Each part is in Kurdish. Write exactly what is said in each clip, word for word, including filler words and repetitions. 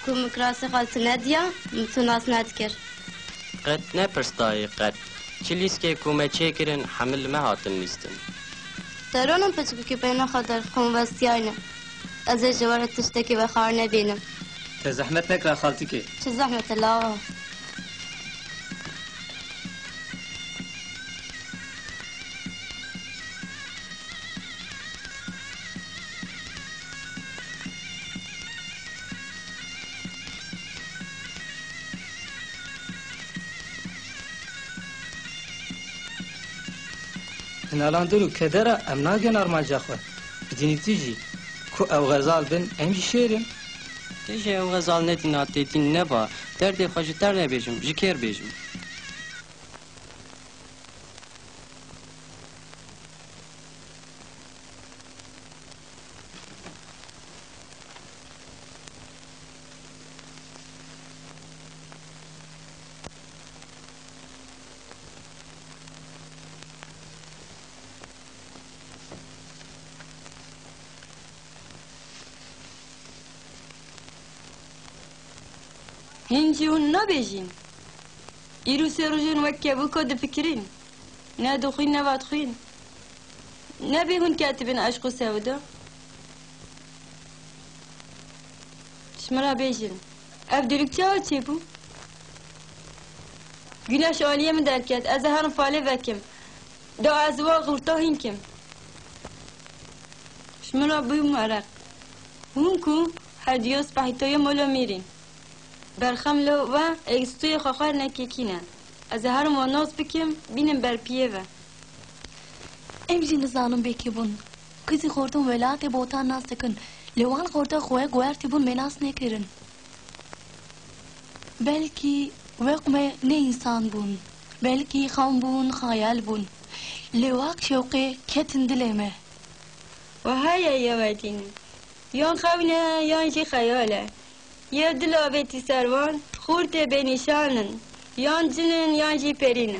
Tu min kirasê xwe li tu nediya, min tu nas nedikir. Qet ne pirs dayê, qet. Çi lîskê ku me çêkirin, hemil li me hatin lîstin. Te ronin piçkûkî peyna xwe derxin westiyayne. Ez ê ji we re tiştekî vexar nebînim. Te zehmet nekira xaltikê. Çi zehmet e lawa? Di nalandir û kedera em nagên armanca xwe. Bi dînî tu jî, ku ew xezal bin, em jî şêr in. Te jî ew xezal nedîna tê dîn neba, derdê xwe ji te nebêjim, ji kêr bêjim. Hîn jî hûn nabêjin. Îro sê rojên wek kevûka difikirîn. Ne dixwîn, ne vedixwîn. Nebê hûn ketibin eşq û sewda. Ji min re bêjin, ev dûrîk çawa çêbû? Güneş aliyê min derket, ez ê herim falê vekim. Da ez wa xurta hîn kim. Ji min re bû mereq. Hûn ku her diyo spehîtoyê mola mîrîn. Berxem lo we êgistûyê xwe xwar nekekîne. Ez ê herim wa nas bikim, bînim ber piyê ve. Em jî nizanin bê kî bûn. Qîzî xortin welatê botan nas dikin. Lê wan xorta xwe guhertî bûn me nas nekirin. Belkî wek me ne însan bûn. Belkî xam bûn, xayal bûn. Lê wak şewqê ketin dilê me. Wiha ye yewedîn. Yan xewn e, yan jî xeyal e. Yew dil avêtî ser wan, xortê bênîşan in. Yan cin in, yan jî perî ne.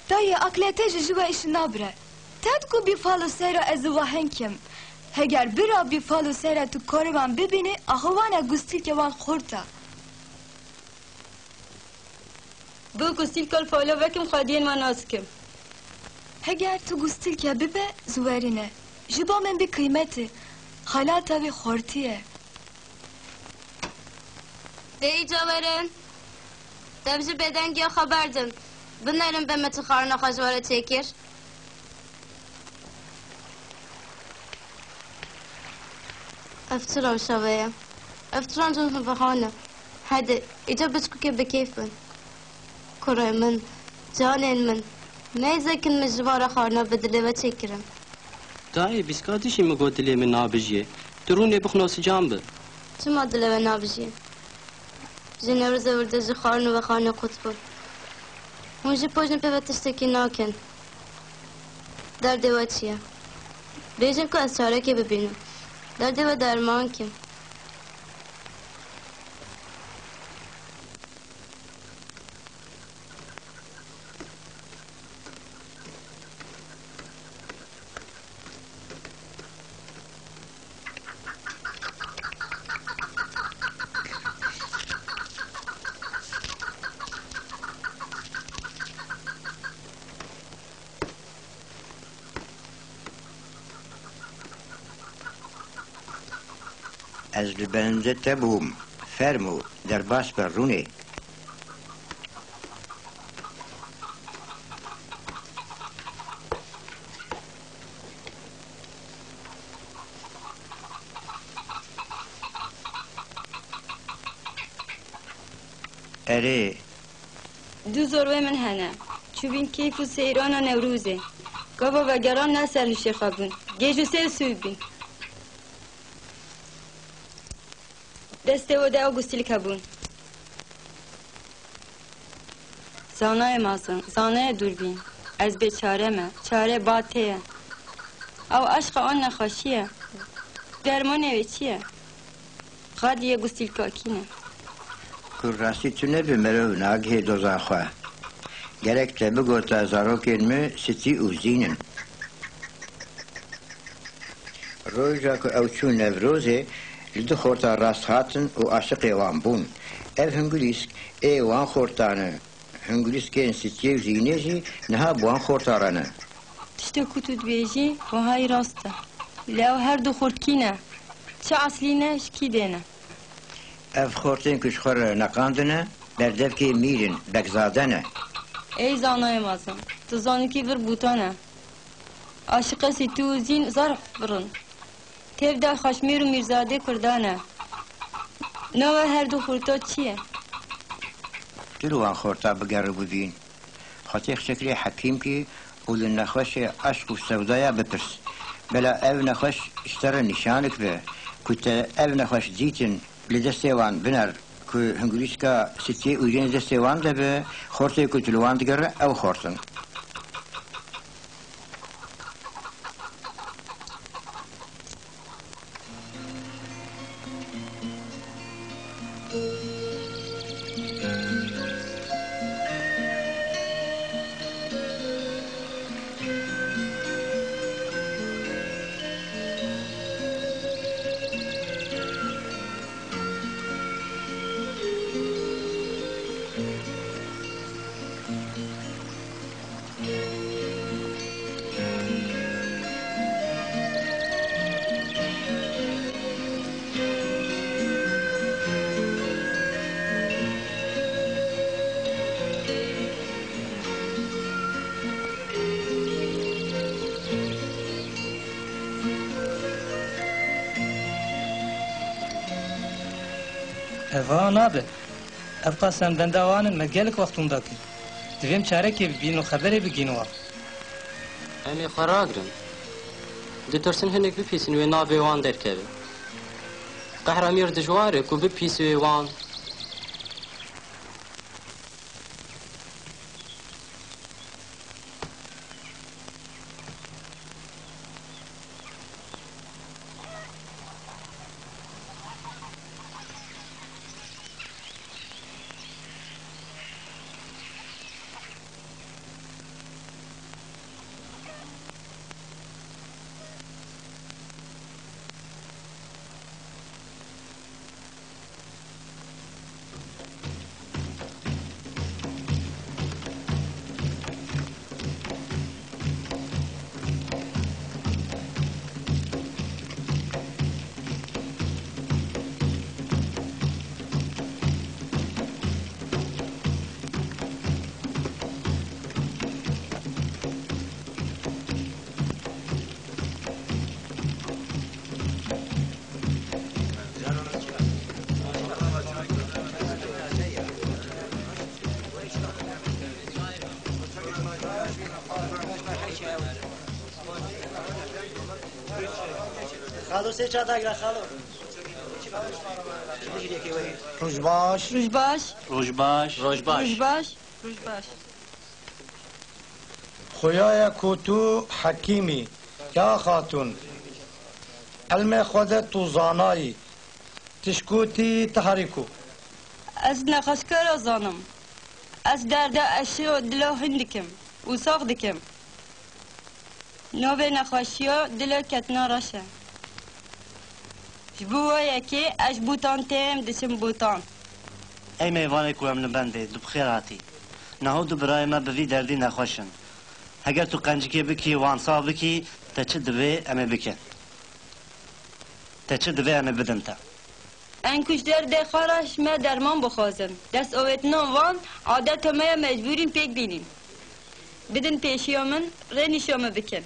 Dayê, aqilê te jî ji we îşî nabire. Te digo bî fal û seyra ez ê wahên kim. Heger bira bî fal û seyra tu karê wan bibînî, axwe wan e gustîlkê wan xurt e. Bi gustîlka li fala vekim xwediyên me nas kim. Heger tu gustîlke bibe, ziwerîne. Ji bo min bi qîmetî. Xelata wî xortî ye. Dê îca werin. Dev ji bêdengiya xwe berdin. Binerin be me çi xarina xwe ji we re çêkir. Ev çi rewşa we ye? Ev çi rewşa we ye? Hede, îca piçkûkê bi kêf bin. Kurê min, canên min, neyzêkin min ji van re xarina bi dilê we çêkirin. Dayê, bîskatî jî min got dilê min nabijiyê. Tu rûnê bixwe nosican bi. Çima dilê we nabijiyê? Ji Newrozê wir de ji xarin û vexarinê qut bû. Hûn jî pojên pê ve tiştekî nakin. Derdê we çi ye? Bêjin ku ez çarekê bibînim. Derdê we derman kim. Ez li bende te bûm. Fermo, derbas be, rûnê. Erê. Du zorwê min hene. Çûbîn keyf û seyrana Newrozê. Gava vegeran ne ser hişê xwe bûn. Gêj û sêw sû bîn. Destê we de ew gustîlk hebûn. Zanayê mezin, zanayê dûrbîn. Ez bêçare me. Çare ba tê ye. Ew eşq e an nexweşî ye. Dermanê wê çi ye? Xaliyê gustîlkakî ne. Ku rastî tune bi, merov nagihê doza xwe. Gerek te bigota zarokên min Sitî û Zîn in. Roja ku ew çûn Newrozê, li du xorta rast hatin û aşiqê wan bûn. Ev hingulîsk ê wan xortan e. Hingulîskên Sitiyê û Zînê jî niha bi wan xorta re ne. Tiştê ku tu dibêjî, wehayî rast e. Lê ew her du xort kî ne? Çi eslî ne, ji kî dê ne? Ev xortên ku ji xwe re neqandine, berdevkê mîr in, bekzade ne. Ey zanayê mezin, tu zanî kî vir bûtan e. Aşiqê Sitî û Zîn zar vir in. Têv de Xweşmîr û Mîrzadê Kurdan e. Nava her du xorta çi ye? Tu li wan xorta bigere û bibîn. Xwetê xşeklê hekîmkî û li nexweşê eşq û sewdaya bipirs. Bela ev nexweş ji te re nîşanik be ku te ev nexweş dîtin, li destê wan biner, ku hingulîska Sitiyê û Zînê destê wan de be, xortê ku tu li wan digere, ew xort in. Eva nabe. Ev qas em benda wan in, me gelek wext winda kir. Divê em çarekê bibînin û xeberê bigîn wan. Em ê xwe ragirin. Ditirsin hinek bipîsin wê navê wan derkeve. Qehra mîr dijwar e ku bipîs wê wan. Xalo, sê çata gira, xalo. Roj baş. Roj baş. Roj baş. Roj baş. Roj baş. Roj baş. Xoyaya ku tu hekîm î, ya xatûn, ilmê xwe de tu zanayî, tişkotî tehrîk û. Ez nexweşkara zanim. Ez derda eşê û dila hûn dikim û sax dikim. Navê nexweşiya dila ketina reş e. Ji bo wê yekê ez ji Bûtan têm diçim Bûtan. Ey mêvanê ku em li bendê, tu bi xêr hatî. Niha du birayê me bi vî derdî nexweş in. Heger tu qencikê bikî, wan sax bikî, te çi divê em ê bikin? Te çi divê em ê bidin te? Em ku ji derdê xwe re ji me derman bixwazin, dest avêtina wan adeta me ye, mecbûr in pêk bînin. Bidin pêşiya min, rê nîşa min bikin.